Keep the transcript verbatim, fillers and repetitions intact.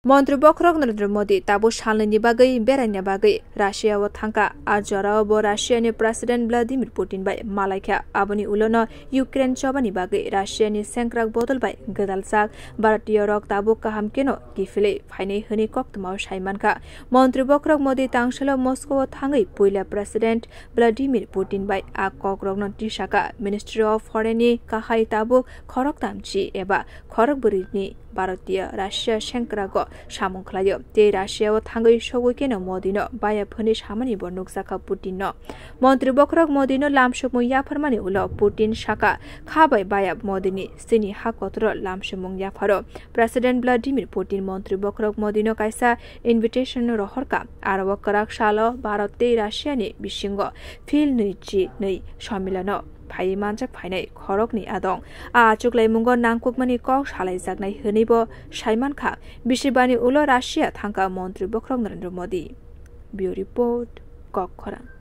Montri bokhorok Narendra Modi tabuk salnwini bagwi beraina bagwi Russia-o thangkha. A jorao bo Russia-ni President Vladimir Putin bai malaikha. Aboni ulono Ukraine chobani bagwi Russia-ni sengkrak bodol bai gwdaljak Bharatiyorok tabuk kaham kheno kiphilwi phainai hwnwi koktwmao sai mankha. Montri bokhorok Modi tangsalo Moscow-o thangwi puila President Vladimir Putin bai a kokrokno tisaka. Ministry of Foreign-ni kahai tabuk khoroktam chi eba khorokbwrwini Bharatiya Russia sengkrago samung khlaio tei Russia-o thangwi sogwi kheno Modi-no bayap hwnwi samani bo nukjakha Putin-no. Montri bokhorok Modi-no lamsokmung yapharmani ulo Putin saka, kha bai bayap Modi-ni chini ha kotoro lamsokmung yapharo. President Vladimir Putin Montri bokhorok Modi-no kaisa invitation rohorkha, aro o kwrak salo Bharat tei Russia-ni bisingo phil nwi chi nwi sommilono phaiwi manjak phainai khoroknwi adong. A achuklaimungo nangkukmani kok salaijaknai hwnwibo sai mankha. Bisibani ulo Russia thangkha Montri bokhorok Narendra Modi. Bureau Report, Kokkhorang.